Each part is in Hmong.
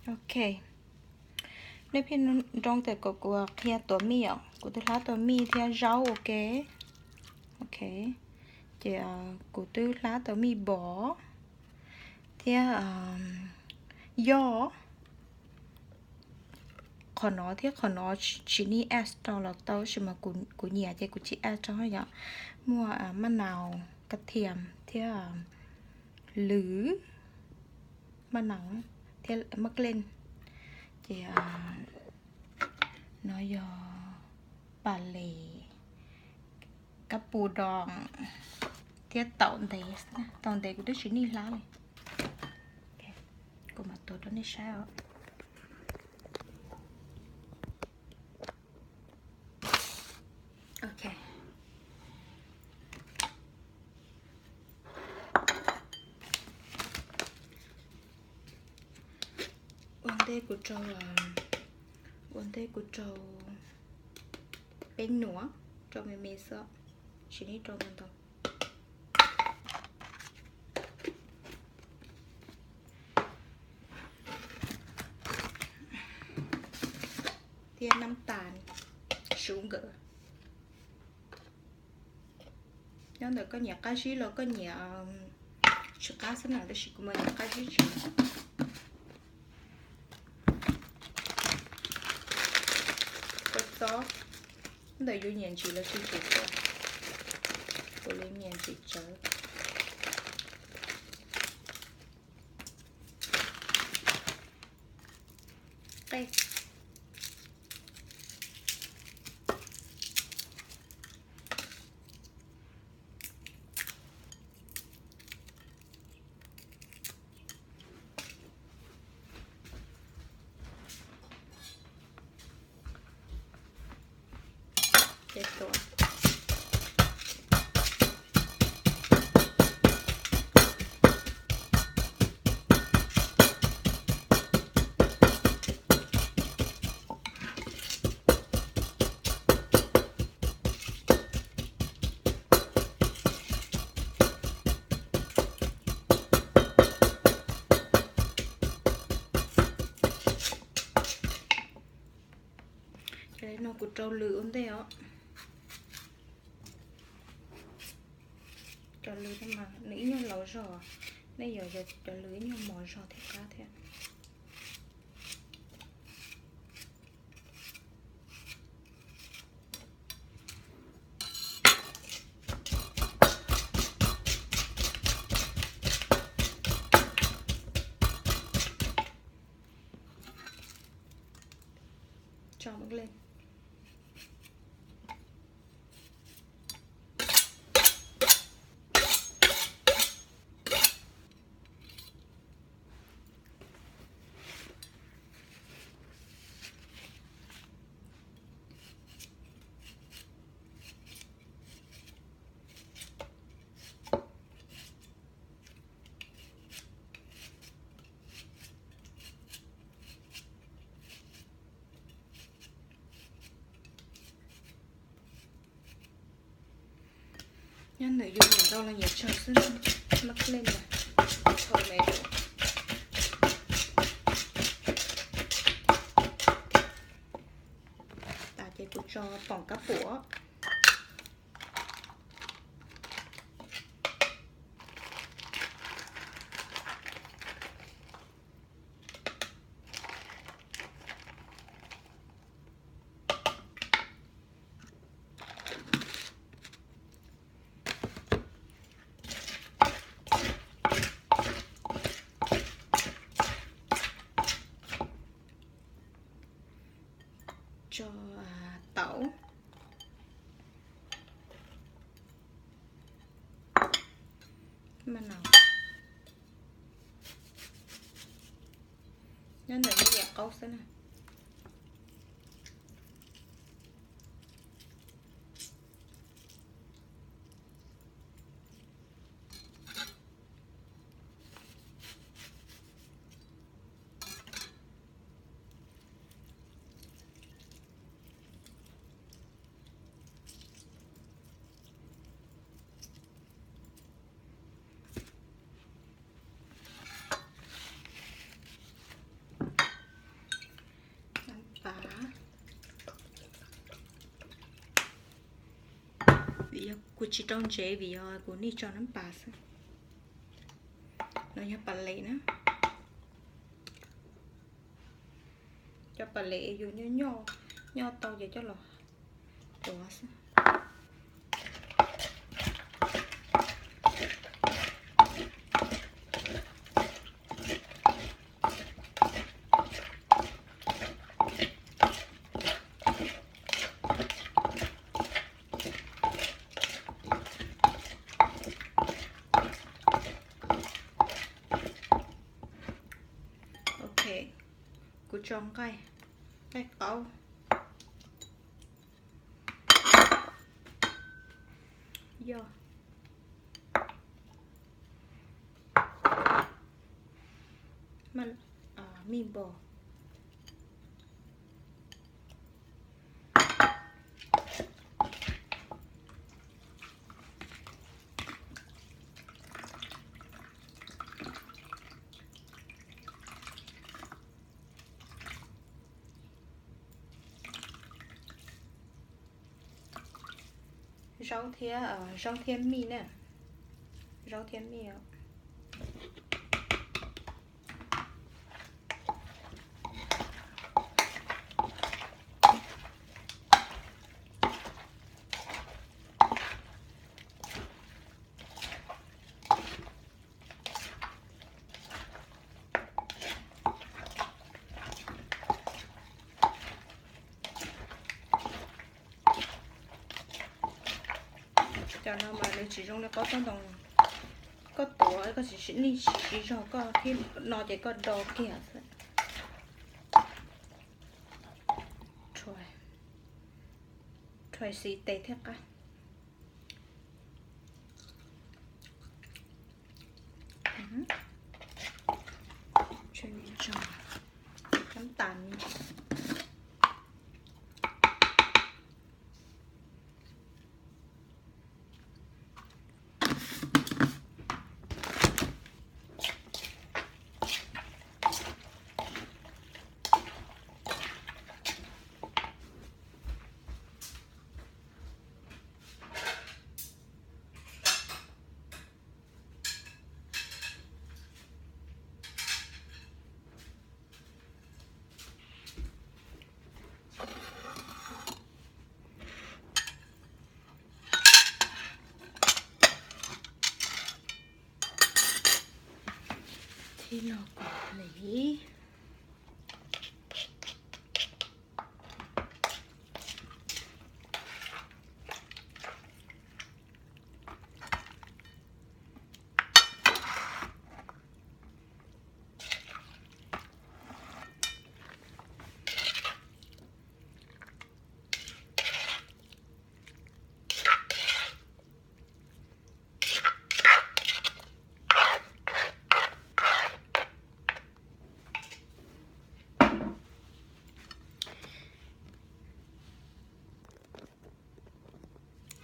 Ok, nej pheej nroo tias kom kuv qhia tuav mij os, kuv twb hlab tuav mij thiab zaub ua ke. Ok, ces kuv twb hlab tuav mij npov thiab yog qhov no thiab qhov no tsis need add rau los tau, tab sis mas kuv nyiam ces kuv tsis add rau yom. Muaj maj nau, kas thiam thiab lwm, maj nau thiab maj kleen. Ces no yog pas les, kab pus doos thiab taum ntev, taum ntev kuv twb tsis nij hlab li. Kuv mam tuav rau nej saib os. Ok. Ua ntej kuv rau, ua ntej kuv rau peb nuam, rau me me xwb, tsis nij rau ntau ntau. Thiab nab tas sugar. Nyob ntawm koj nyiam qab zib los koj nyiam tsis qab xwb na, tab sis kuv mas nyiam qab zib tshaj. Kua txob, ntawm yus nyiam ntsim los tsis ntsim xwb, kuv li nyiam ntsim tsawv. Qej. Ces tuav. Ces no kuv rau lwm ua ntej os. Cov lwm mas nws ib nyuag laus zog, nej yuav cov lwm ib nyuag mos zog thiaj qab thiab. Tso mus li. Nyob ntawm yus nyiam ntau los nyiam tsawg xwb, maj kleen ntag, thaum me. Tas ces kuv tso poom kab pum. Tso tauv, maj nau, nyob ntawm me nyuam qaub xwb na. Kuv tsis rau ntsev vim yog kuv nim tso nab pas xwb. No yog pas les na. Cov pas les yus nyob nyob tau ces coj los tuav xwb. Ok, kuv tso nqaij, nqaij qaub, yog mij npos. Zaub thiab, zaub thiab mij na. Zaub thiab mij. Cov no mas nws tsis zoo li qos toj ntoo. Koj tuav koj tsis, nej tsis siv zog koj thiab no ces koj do kiag xwb. Rhuav xis tes thiaj qab. Tso, tso, cov tas ni. Thib no kom hliv.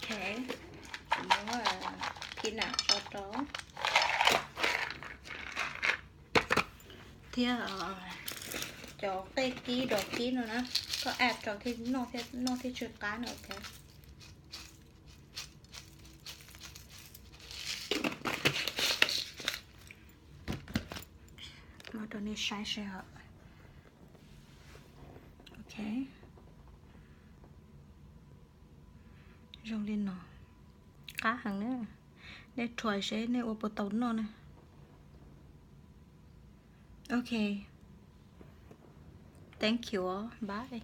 Ok, kuv muab peanut tso rau thiab cov qej kib dos kib no na, koj add rau thiaj noj thiab tsw qab na, ok. Muab rau nej saib seb. Ok, zoo li no, qab heev na. Nej try seb nej ua puas tau noj na. Ok, thank you, bye.